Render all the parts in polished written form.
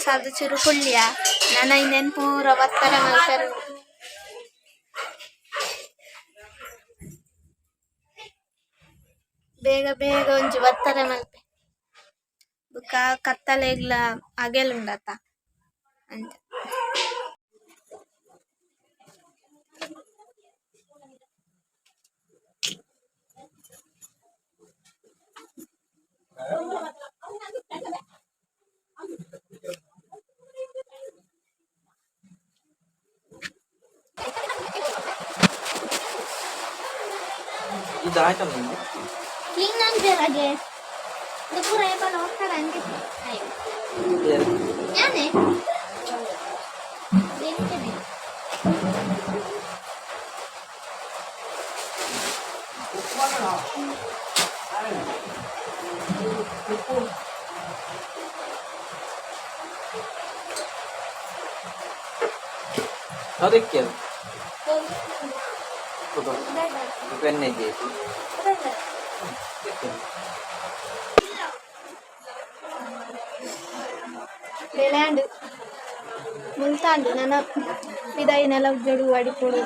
ಸಾರ್ದು ಚೂರು ಕುಳ್ಳಿಯ ನನ ಇಂದೆನ್ ಪೂರ ಬತ್ತರ ಮಲ್ಪೆರೆ ಉಂಡು. ಬೇಗ ಬೇಗ ಒಂಜಿ ಬತ್ತರೆ ಮಲ್ಪೆ ಬೊಕ ಕತ್ತಲೆಗ್ಲ ಅಗೆಲ್ ಉಂಡತ ಅಂಚ. ಇದಾಯ್ತಲ್ಲ ನಿಂದು? ಕ್ಲೀನ್ ಅನ್ಬೇರಾಗೆ ಇದು ಪೂರ ಏಪಲ ಹೋಗ್ತಾರೆ ಅಂಗೆ ಅಯ್ಯೋ. ಏರು. ಯಾನೆ ಎಂತನೆ? ಅದಕ್ಕೆ ಅದು ತಗೋ. ಪೆನ್ ಇದೆಯಾ? ಬೆಳ್ಯಾಂಡು ಮುಲ್ತಾಂಡು ನನ ಪಿದಾಯಿನೆಲ್ಲ ಜಡು ಅಡಿಪೊಡು.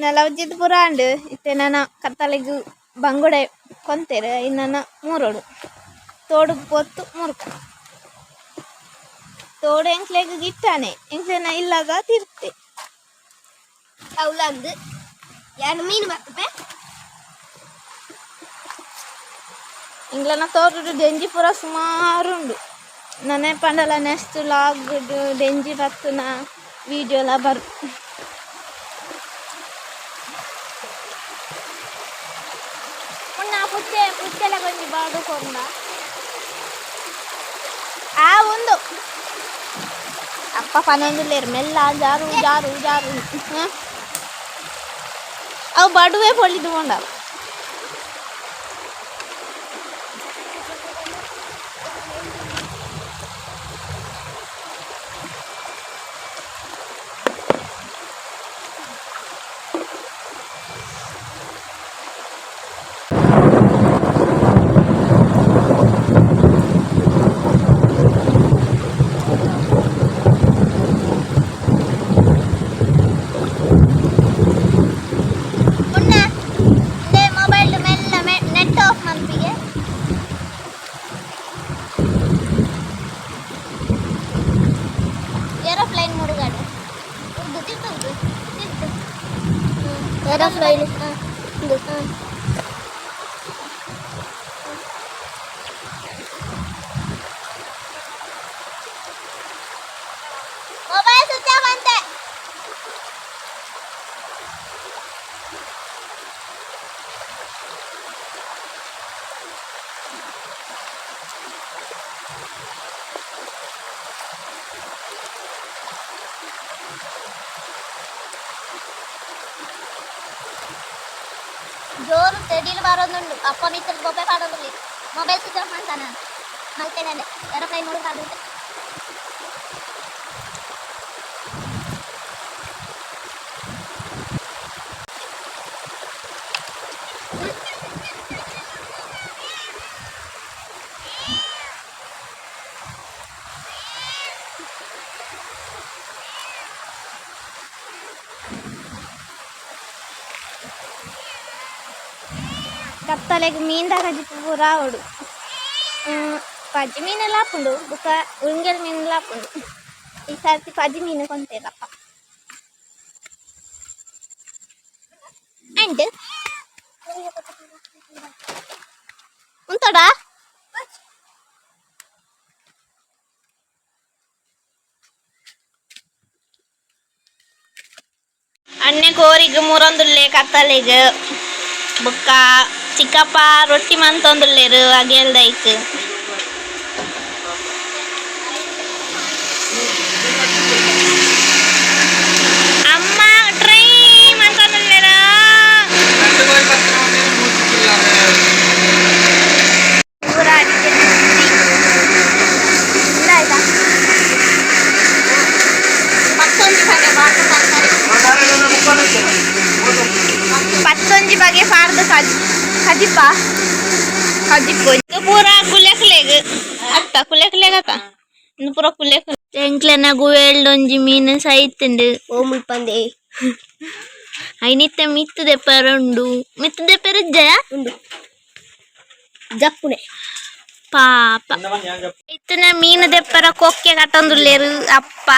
ನಲವಜ್ಜಿದ್ ಪೂರ ಅಂಡು ಇತ್ತೆ ನನ ಕತ್ತಲೆಗ್ ಬಂಗುಡೆ ಕೊಂತೆರ್ ಇನ್ನನ ಮೂರೋಡು ತೋಡುಗ್ ಪೊತ್ತು ಮುರ್ಕ ತೋಡು ಎಂಕ್ಲೆಗ್ ಗಿಟ್ಟಾನೆ ಎಂಕ್ಲೆನ ಇಲ್ಲದ ತಿರ್ತೆ. ಅವ್ಲಂದು ಯಾನ್ ಮೀನು ಬರ್ತಪೆ. ಎಂಕ್ಲೆನ ತೋಟುಡು ಡೆಂಜಿ ಪೂರ ಸುಮಾರು ಉಂಡು. ನನೆ ಪಂಡಲ ನೆಕ್ಸ್ಟ್ ಲಾಗ್ ಡೆಂಜಿ ಬತ್ತುನ ವೀಡಿಯೋಲ ಬರು. ಮುನ್ನ ಪುಚ್ಚೆ ಪುಚ್ಚೆಲ ಒಂಜಿ ಬಾಡು ಕೊಂಡ ಆ ಉಂದು ಅಪ್ಪ ಪನೊಂದುಲ್ಲೆರ್ ಮೆಲ್ಲ ಜಾರು ಜಾರು ಜಾರು. ಹ? ಅವು ಬಡುವೆ ಪೊಳಿದು ಪೋಂಡ. ಮುನ್ನ ಇಂದೇ ಮೊಬೈಲ್ ಮೆಲ್ಲ ನೆಟ್ ಆಫ್ ಮನ್ಪಿಗೆ. ಏರೋಪ್ಲೇನ್ ಮುಡುಗಾಡು ಉರ್ದು ತಿರ್ತು ಉರ್ದು ತಿರ್ತು. ಏರೋಪ್ಲೇನ್. ಇದು ಹಾಂ. ಮೊಬೈಲ್ ಸ್ವಿಚ್ ಆಫ್ ಅಂತೆ. ಜೋರು ತೆಡಿಲು ಬರೋದುಂಡು ಅಪ್ಪ ಮಿತ್ರ ಬೊಬ್ಬೆ ಪಾಡೋದಿಲ್ಲ. ಮೊಬೈಲ್ ಸ್ವಿಚ್ ಆಫ್ ಮಾಡ್ತಾನ ಮಲ್ತೇನೆ. ಏರೋಪ್ಲೇನ್ ಮುಡುಗಾಡು. ಕತ್ತಲೆಗ್ ಮೀನ್ದ ಕಜಿಪು ಪೂರ ಆವೊಡು. ಪಜಿ ಮೀನೆಲ್ಲ ಆಪುಂಡು ಬೊಕ ಉಂಗೆಲ್ ಮೀನ್ಲ ಆಪುಂಡು. ಈ ಸರ್ತಿ ಪಜಿ ಮೀನು ಕೊಂತೇರಪ್ಪ. ಅಂಡ್ ಉಂತಡಾ. ಅಣ್ಣೆ ಕೋರಿಗ್ ಮೂರೊಂದುಲ್ಲೆ ಕತ್ತಲೆಗ್. ಬೊಕ್ಕ ಚಿಕ್ಕಪ್ಪ ರೊಟ್ಟಿ ಮಂತೊಂದುಲ್ಲೆರ್ ಅಗೇಲ್ದೈಕ್. ಅಮ್ಮ ಟ್ರೈ ಮಂತೊಂದುಲ್ಲೆರ್. ಪೂರ ಅಡಿಗೆ. ಉಂದಾಯ್ತಾ? ಪತ್ತೊಂಜಿ ಬಗೆ ಪಾಡ್ದು ತರಕಾರಿ, ಪತ್ತೊಂಜಿ ಬಗೆ ಪಾಡ್ದು ಕಜ್ ಕಜಿಪ ಕಜಿಪು. ಇದು ಪೂರ ಕುಲೆಕ್ಲೆಗ್ ಅತ್ತ? ಕುಲೆಕ್ಲೆಗ್ ಅತ್ತ? ಇಂದು ಪೂರ ಕುಲೆಕ್. ಎಂಕ್ಲೆನ ಗುವೆಲ್ಡೊಂಜಿ ಮೀನು ಸೈತುಂಡು. ಓ ಮುಲ್ಪಂದೆ. ಐನಿತ್ತೆ ಮಿತ್ತು ದೆಪ್ಪರ ಉಂಡು. ಮಿತ್ತು ದೆಪ್ಪರ ಇಜ್ಜಯ? ಉಂಡು, ಜಪ್ಪುನೆ. ಪಾಪ, ಇತ್ತನ ಮೀನು ದೆಪ್ಪರ ಕೊಕ್ಕೆ ಕಟ್ಟೊಂದುಲ್ಲೆರ್ ಅಪ್ಪ.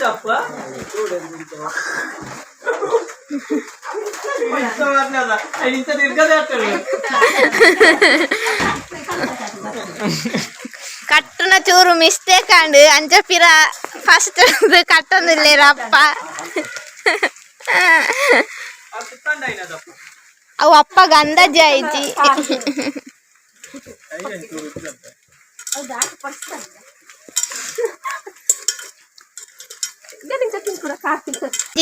ಚಪ್ಪ ಇಂಥ ತಿರ್ಗದೆ ಆಗ್ತದೆ. ಕಟ್ಟುನ ಚೂರು ಮಿಸ್ಟೇಕ್ ಆಂಡ್. ಅಂಚ ಪಿರ ಫಸ್ಟ್ ಕಟ್ಟೊಂದುಲ್ಲೆರ್ ಅಪ್ಪ. ಅವು ಅಪ್ಪಗ ಅಂದಾಜೆ ಆಯ್ತಿ.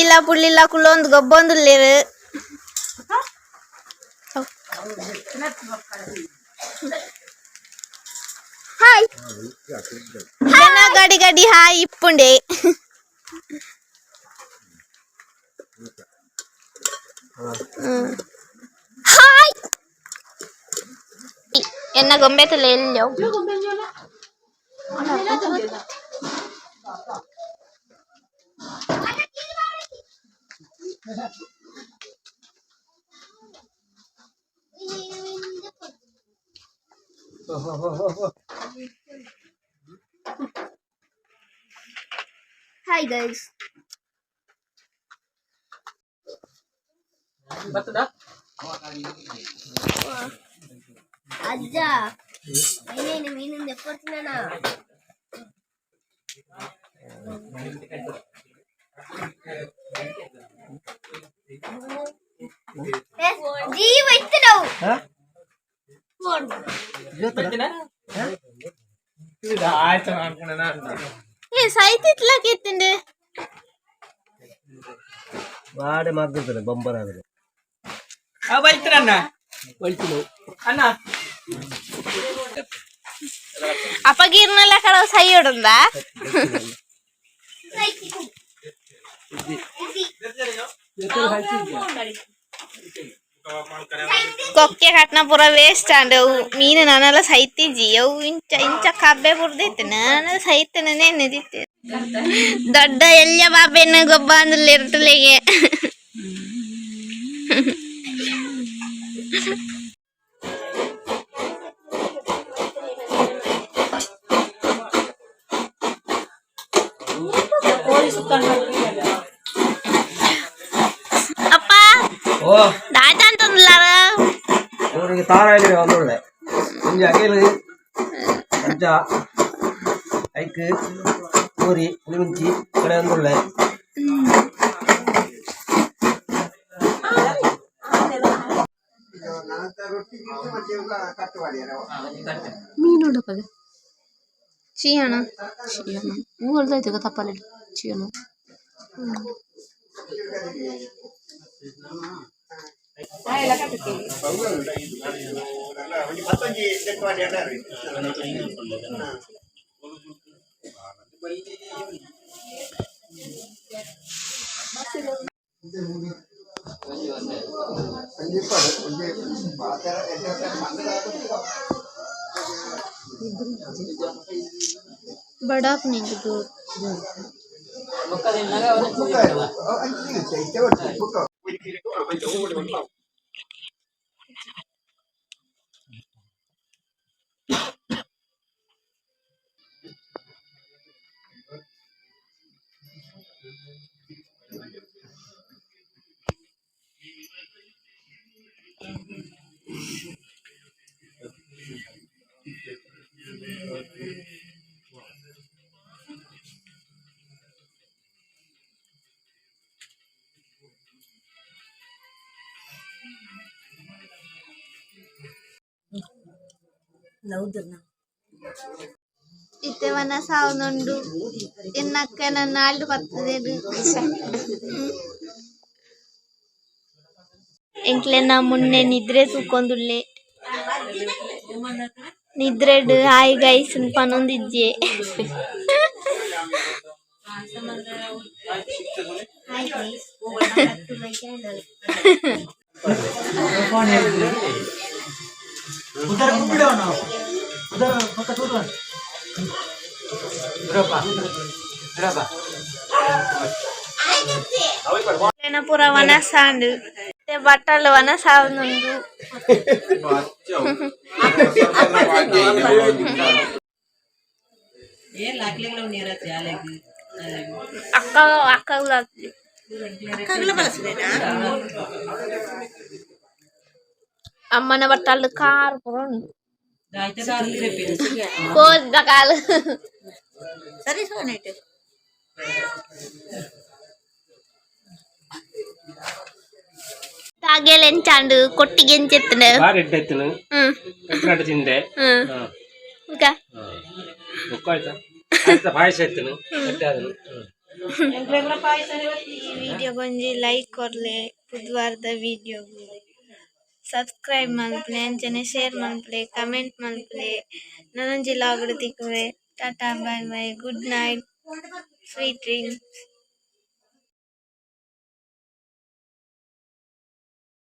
ಇಲ್ಲ ಪುಳ್ಳಿಲ್ಲ ಕುಲ್ಲೊಂದು ಗೊಬ್ಬೊಂದುಲ್ಲೆರ್. ಹಾಯ್ ಜನ, ಗಡಿ ಗಡಿ ಹಾಯ್ ಇಪ್ಪುಂಡೆ. ಹಾಯ್. ಎನ್ನ ಗೊಂಬೆ ತಲೆ ಎಲ್ಲೋ. Hi guys. ಬರ್ತದಾ? ಅಜ್ಜ, నేనే ಮೀನಿಂದ ಎಪ್ಪತ್ತಿನ. ಜೀವ ಇತ್ತು ನಾವು. ಆಯ್ತು ಅನ್ಕೊಂಡೆ ನಾನು. ಏ, ಸೈತಿತ್ಲಕ್ಕೆ ಇತ್ತುಂಡು. ವಾಡೆ ಮಾಡ್ತಿರ್ತಾನೆ ಬಂಬರ್ ಆದ್ರೆ. ಆ ಬೈತ್ರಣ್ಣ ಅಣ್ಣ. ಅಪಗೀರ್ನೆಲ್ಲ ಕಡವು ಸೈಯೋಡುಂದ. ಕೊಕ್ಕೆ ಕಟ್ನ ಪೂರ ವೇಸ್ಟ್ ಆಂಡ್. ಅವು ಮೀನು ನಾನೆಲ್ಲ ಸೈತಿಜಿ. ಅವು ಇಂಚ ಇಂಚ ಕಬ್ಬೆ ಪುರ್ದಿತ್ತು. ನಾನು ಸೈತನೆ ನೆನೆದಿತ್ತು. ದೊಡ್ಡ ಎಲ್ಯ ಬಾಬೆನ ಗೊಬ್ಬ ಅಂದ್ರಲ್ಲಿ ಇರ್ತಲೆಗೆ. ಅಪ್ಪ. ಓ. ದಾದ ಅಂತಂದ್ಲಾರ? ಅವರಿಗೆ ತಾರ ಹೇಳಿದ್ರೆ ಒಂದೊಳ್ಳೆ ಒಂಜಿ ಅಗೇಲು ಅಜ್ಜ ಐಕ್ ಕೋರಿ ಪುಳಿಮುಂಚಿ ಕಡೆ ಒಂದೊಳ್ಳೆ. ಮೀನು ಉಂಡಪಗ. ಚೀಯಣ. ಚೀಯನ ಊರ್ದಾಯ್ತು ತಪ್ಪಲೆ ಚೀಯನ. ಬಡಾಪ್ ನಿಂಗೆ ದೂರ. ಇತ್ತೆ ವನಸ ಆವೊಂದುಂಡು. ಎನ್ನಕ್ಕನ ನಾಲ್ಡು ಪತ್ತುದೆರ್. ಎಂಕ್ಲೆನ ಮುನ್ನೆ ನಿದ್ರೆ ತೂಕೊಂದುಲ್ಲೆ. ನಿದ್ರೆಡ್ ಹಾಯ್ ಗೈಸ್ ಪನೊಂದಿಜ್ಜೆ. Hi guys, welcome back to my channel. ಎಂಕ್ಲೆನ ಪೂರ ವನಸ ಆಂಡ್. ಇತ್ತೆ ಬಟ್ಟಲ್ ವನಸ ಆವೊಂದುಂಡು. ಅಕ್ಕ ಅಕ್ಕಗ್ಲ. ಅಮ್ಮನ ಬಟ್ಟಲ್ ಕಾರ್ ಪೂರ ಉಂಡು. ಕೋದ ಕಾಲು. ತಾಗೇಲ್ ಎಂಚಾಂಡು? ಕೊಟ್ಟಿಗೆ ಎಂಚೆತ್ತಂಡು? ಬಾರಿ ಎಡ್ಡೆ ಇತ್ತು. ಎಡ್ಡೆ ತಿಂದೆ. ಬುಕ? ಬೊಕ್ಕ ಆಯ್ತಾ ಆಯ್ತಾ, ಪಾಯಸ ಇತ್ತು, ಎಡ್ಡೆ ಆದನು. ವಿಡಿಯೋ ಒಂಜಿ ಲೈಕ್ ಕೊರ್ಲೆ, ಬುಧವಾರದ ವಿಡಿಯೋಗು ಸಬ್ಸ್ಕ್ರೈಬ್ ಮಲ್ಪುಲೆ, ಅಂಚನೆ ಶೇರ್ ಮಲ್ಪುಲೆ, ಕಮೆಂಟ್ ಮಲ್ಪುಲೆ. ನನೊಂಜಿ vlog ತಿಕ್ಕುವೆ. Tata, bye bye, good night, sweet dreams.